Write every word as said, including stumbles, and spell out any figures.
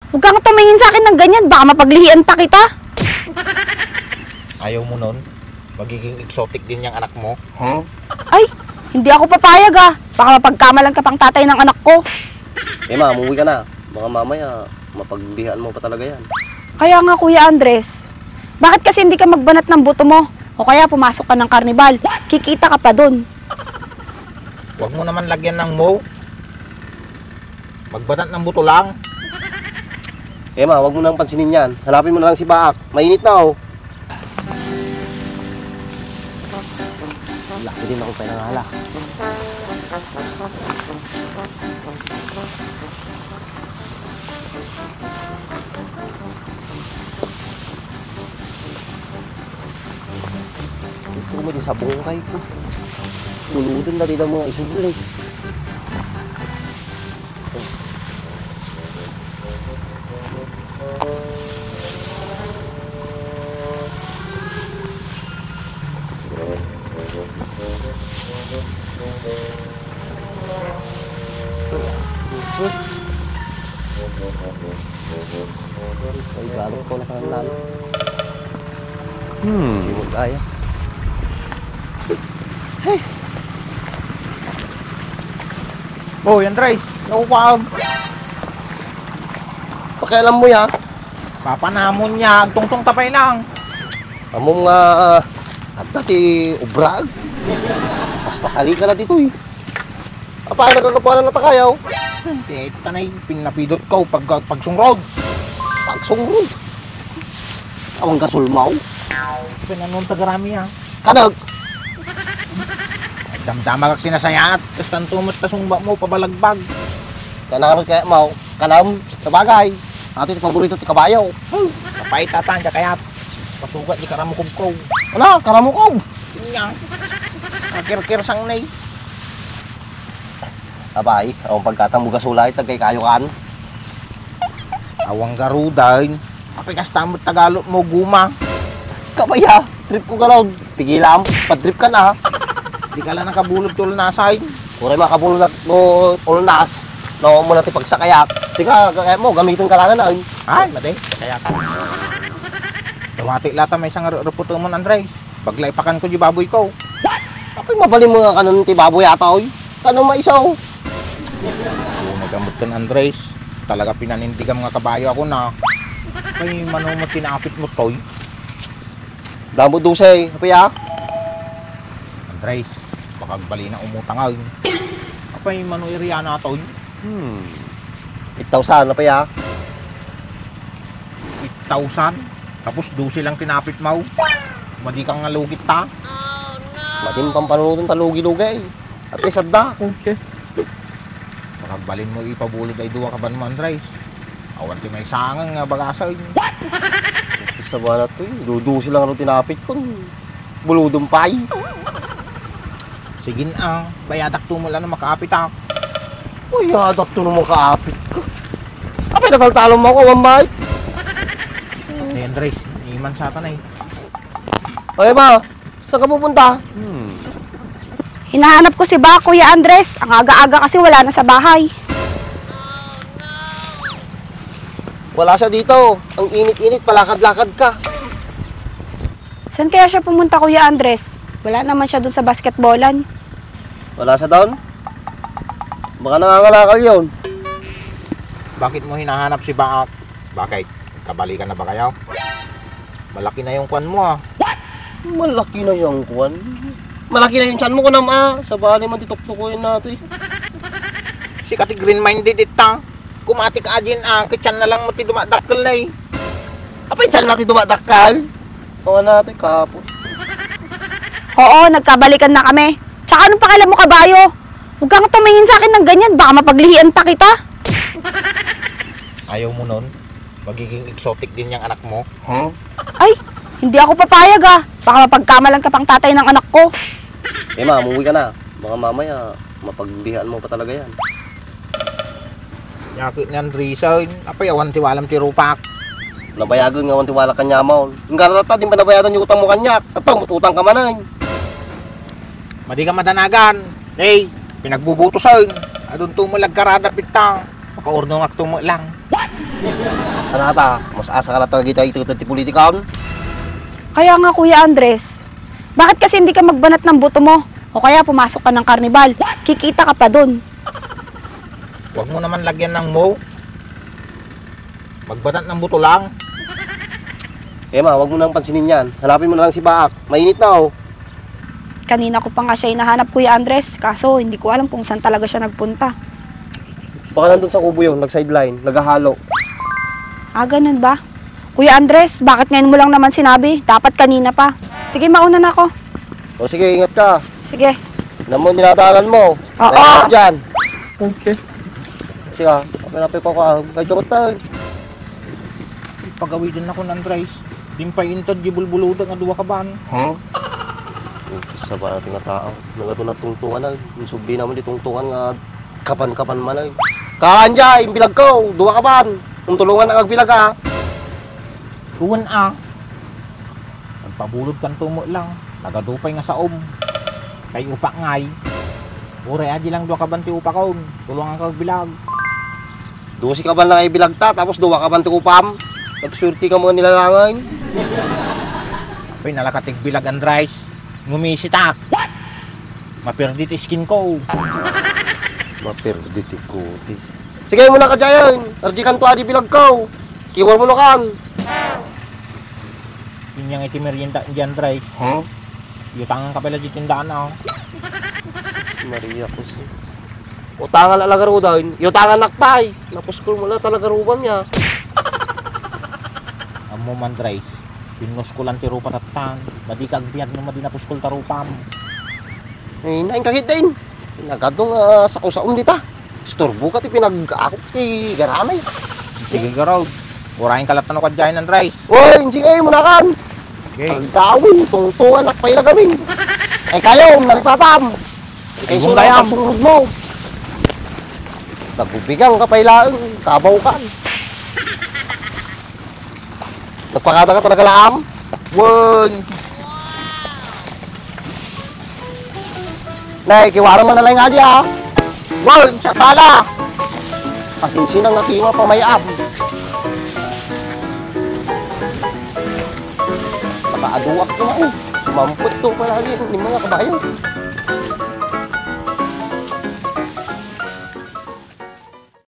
Huwag kang tumingin sa akin ng ganyan, baka mapaglihian pa kita. Ayaw mo nun? Magiging exotic din yung anak mo? Huh? Ay, hindi ako papayag ah. Baka mapagkamalan ka pang tatay ng anak ko. Emma, umuwi ka na. Baka mamaya, mapaglihian mo pa talaga yan. Kaya nga, Kuya Andres, bakit kasi hindi ka magbanat ng buto mo? O kaya pumasok ka ng karnibal, kikita ka pa dun. Huwag mo naman lagyan ng mo. Magbanat ng buto lang. Emma, huwag mo nang pansinin yan. Hanapin mo na lang si Baak. Mainit na, oh. Laki din ako pinangala. Ito mo di sa bungkay ko. Buludon na din ang mga isubli. Ay, galak ko na kanang lalo. Hmm. Simod kaya. Hey! Oh, yan, Dres. Naku, kuan. Pakialam mo, ya. Papanamon niya. Agtungtong tapay lang. Amom nga, ah, adda ti ubrag. Paspasali ka na ditoy. Apay, nagkakapuanan na ta kayaw. Ti, tanay, pinapidot ko pag, pagsungrod. Pagsungrod? Awan gasulmaw? Pinanong tagarami, ah. Kanag? Damdama kag kinasayaat, kas tanto met ta sungba mo, pabalagbag. Kanang kaya mo, kanam, sabagay. Ato ti paborito ti kabayo. Kapay tatan, kakayat. Pasugat di karamukog ko. Ala, karamukog. Inya. Akirkir sang nay. Abay, awan pagkatang bugas ulay, tagkay kayo kan. Awang garuday. Apay kasta met Tagalog mo, guma. Kabaya, trip ko galaw. Pigilam, padrip ka na. Di ka lang nakabulod ti ulnasay. Uray makabulod at mo ulnas. No, muna ti pagsakayak. Sige, kaya mo, gamitin ka lang na. Ay, madi, kaya ka. Dawati lata may isang ruputumon, Andres. Baglay pakan ko di baboy ko. Apay mabalin mo nga kanon ti baboy ata, oy? Kanon maisaw? Ano ka met ken, Andres? Talaga pinanindigam nga kabayo ako na. Ay, mano mo tinapit mo, toy? Damo dusay, apay, ah? Andres, baka agbalina umutang, ay. Apay, mano iriana, toy? Hmm. Eight thousand, apay, ah? Eight thousand? Tapos dose lang tinapit mo. Madi kang nalugit ta. Madi mo pampanunutan ta lugi-lugi. At least adda. Okay. Makagbalin mo ipabulod ay dua ka ban mo, Andres. Awan ti may sangang nga bagasaw. Sa bala to, eh. Dudusi lang ro tinapit ko. Buludon pay. Sige na, bayadak tumol ano makaapit ak. Uy, adak to no makaapit ka. Apay, tataltalon mo ako, one bite. Hey, Andres, iman sa atan eh. Oy, ma, saan ka pupunta? Hmm. Hinahanap ko si Ba, Kuya Andres. Ang aga-aga kasi wala na sa bahay. Wala siya dito. Ang init-init, palakad-lakad ka. Saan kaya siya pumunta, Kuya Andres? Wala naman siya dun sa basketballan. Wala siya doon? Baka nangangalakal yun. Bakit mo hinahanap si Baak? Bakit? Kabalikan na ba kayo? Malaki na yung kwan mo, ah. Malaki na yung kwan? Malaki na yung tiyan mo, kunam, ah. Sa bali man, ti tuktukuyan nato, eh. Si Kati Green Minded ita. Kumati ka, Ajin, ah. Kay tiyan na lang mo ti dumadakkel na, eh. Apay, tiyan na ti dumadakkel? Kawan nato, eh, kahapon. Oo, nagkabalikan na kami. Tsaka anong pakialam mo, kabayo? Huwag kang tumingin sa akin ng ganyan, baka mapaglihian pa kita. Ayaw mo nun? Magiging exotic din yung anak mo? Huh? Ay, hindi ako papayag ah. Baka mapagkamalan ka pang tatay ng anak ko. Emma, umuwi ka na. Baka mamaya, mapaglihian mo pa talaga yan. Nyakit ni Andresa, eh. Apay, awan ti walam ti rupak. Nabayagan nga awan ti wala kanya, Maul. Ang garata, di pa nabayadan yung utang mo kanya. At utang ka man, eh. Madi ka madanagan. Hey, pinagbubutusan. Adun tumul agkarada pita. Makaurnongak tumul lang. Kanata, mas asa ka na talaga ita ito ti politikam? Kaya nga, Kuya Andres, bakit kasi hindi ka magbanat ng buto mo? O kaya pumasok ka ng karnibal, kikita ka pa dun. Huwag mo naman lagyan ng mo. Magbanat ng buto lang. Emma, wag mo nang pansinin yan. Hanapin mo na lang si Baak. Mainit na, oh. Kanina ko pa nga siya hinahanap, Kuya Andres, kaso hindi ko alam kung saan talaga siya nagpunta. Baka nandun sa kubo yun, nag-sideline, naghahalo. Ah, ganun ba? Kuya Andres, bakit ngayon mo lang naman sinabi? Dapat kanina pa. Sige, mauna na ako. O sige, ingat ka. Sige. Alam mo, dinadaanan mo. Oo. May oras dyan. Okay. Siya, apay-apay ko ka, kahit dapat tayo. Pagawidan ako ng Andres. Dimpay inted di bulbuluda nga dua ka ban. Huh? Sa ba natin nga tao? Nagato na tungtungan na. Yung subli naman di tungtungan nga kapan-kapan man ay. Kaan dya, yung bilag ko, dua ka ban. Kung tulungan ang agbilag, ha? Kuwan, ah. Nagpabulod kan tumo lang. Nagadupay nga saom. Kay upak ngay. Uray, adi lang dua ka ban ti upakon. Tulungan ka agbilag. Dose ka ban lang ay bilagta, tapos dua ka ban ti upam. Nagsuwerte ka mga nilalangan. Apay, nalakatig bilag, Andres. Ngumisi ta. Mapirdi ti skin ko. Mapirdi ti kutis. Sige, muna ka dyan. Arjikan to adi bilag ko. Kiwar mo na kan. Inyang iti merienda, Andres. Huh? Yutangan ka pala di tindahan, ah. Maria ko si. Utangan na lagarudan, yutangan nakpay. Napuskol mo na talaga rubam niya. Ammo man, Drais, pinuskulan ti rupa tattan. Madi ka agbiag no madi napuskol ta rupam. Eh, nain ka kitain. Nagado nga sakusaom dita. Istorbo ka ti pinag-akok ti garamay. Sige, Garod. Urayen ka latta no kadyayen, Andres. Oy, sige, munakan. Okay. Ang dawin, tungtungan, nakpailagamin. Ay kayo, naripatam. Ay, Ibong gayam. Surut mo. Nagubigang ka pailaeng, kabaw ka. Nagpakada ka talaga laam? Wen. Nay, kiwara man na lang nga di, ah. Wen, siya pala. Asin sinang natiwa pa may ab. Nakaaduak ko na, eh. Mampot to pala, eh, yung mga kabayo.